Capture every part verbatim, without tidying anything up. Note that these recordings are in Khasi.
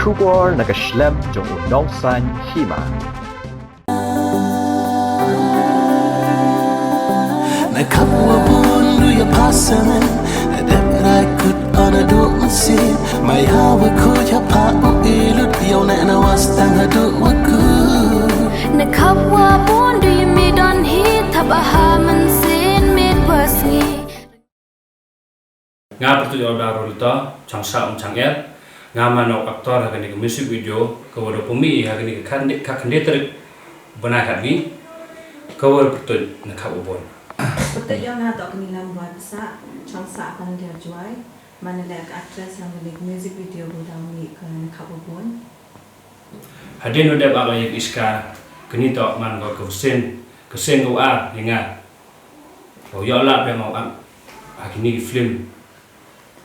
Khubor na ka shlem jong u Nongsaiñ Hima. Na khap wa bun du ya pasamen. Na dep rai kut ona du mesin. Mai ha wa kut ya pa u ilut. Yo na na was tang ha du wa kut. Na khap wa bun du ya mi don hi. Thap aha mensin mi pas ngi. Nga pyrtuit ïa u Darul to, chang sa um chang er. Nga man u actor ha kane ka music video, ka wa da pynmih ha kane ka khatkhynde tarik bnai khatwi, ka wa pyrtuit na khap u bun. Pyrtuit ïa nga to kani lam boi pisa, chang sa pan dia juai, man le ka actress ha kane ka music video bu da mih ka na khap u bun. Hadien u dep ak ïa ka Iska, kani to man ko ka sien, ka sien ka u ar ïa nga. Ba u ïoh lad ba nga u ak ha kini ki film.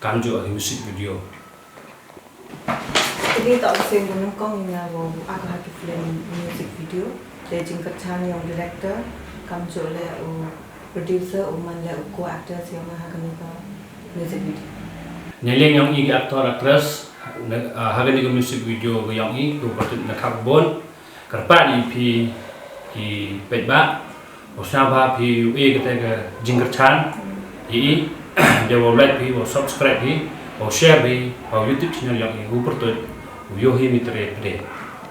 Kam ju ha ki music video. Kini to ka sien ba nyngkong ïa nga ba u ak ha ki film music video. Te jingkyrchan ïa u director, kam ju le u producer, u man le u co-actor ïa nga ha kani ka music video. Nyaleng ïong i ki actor actress ha kani ka music video ka ïong i ka u pyrtuit na khap u bun. Kyrpad ïa phi ki paidbah. Ba sngewbha phi u e kata ka jingkyrchan ïa i. Dei wow like phi, wow subscribe phi, wow share phi ha u YouTube channel ïong i u pyrtuit u Yohi Mitre Pde.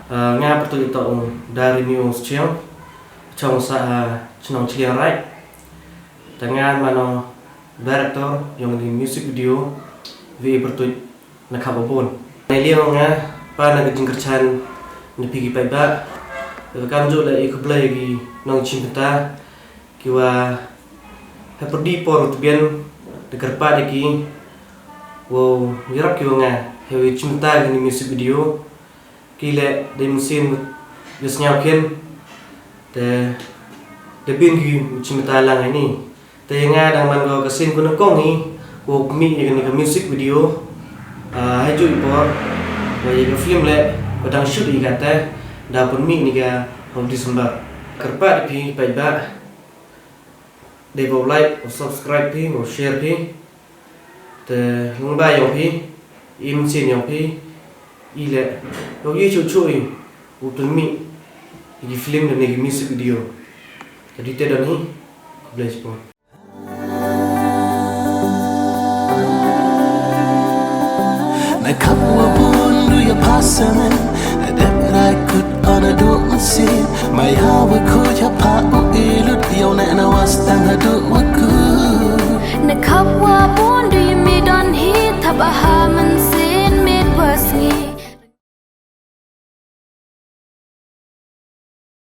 Nga pyrtuit ito u Darini u Schiang. Chong sa chnong Chiliang Rai. Te nga mano director ïong ni music video. Wi pyrtuit na khap u bun. Nai liang nga pa na ka jingkyrchan na phi ki paidbah. Ka kam ju la i khublei ki nongshim bynta ki wa ha pyrdi por u tbian da kyrpad ïa ki wow ïarap ki wa nga ha wi shim bynta ki ni music video. Ki le dei mynsiem ïa sñiaw khian te da bin ki u chim bynta lang ini. Te ïa nga dang man ko ka sien ku nyngkong hi ko pynmih ïa kani ka music video. Ha ju i por ba ïa ka film le ba dang shoot ïa kata da pynmih ni ka hol December. Kyrpad ïa phi paidbah. Dei ba u like, u subscribe phi, u share phi. Te lyngba ïong phi, i mynsiem ïong phi, i le, ïong i chuh chuh i, u pynmih, i ki film da ne ki music video. Te dei te don hi, khublei shibun. Na khap wa bun du ya pasamen. Na dep rai kut ona du mesin. Mai ha wa kut ya pa u ilut. Yo na na was tang ha du wa kut. Na khap wa bun du ya mi don hi thap aha mensin.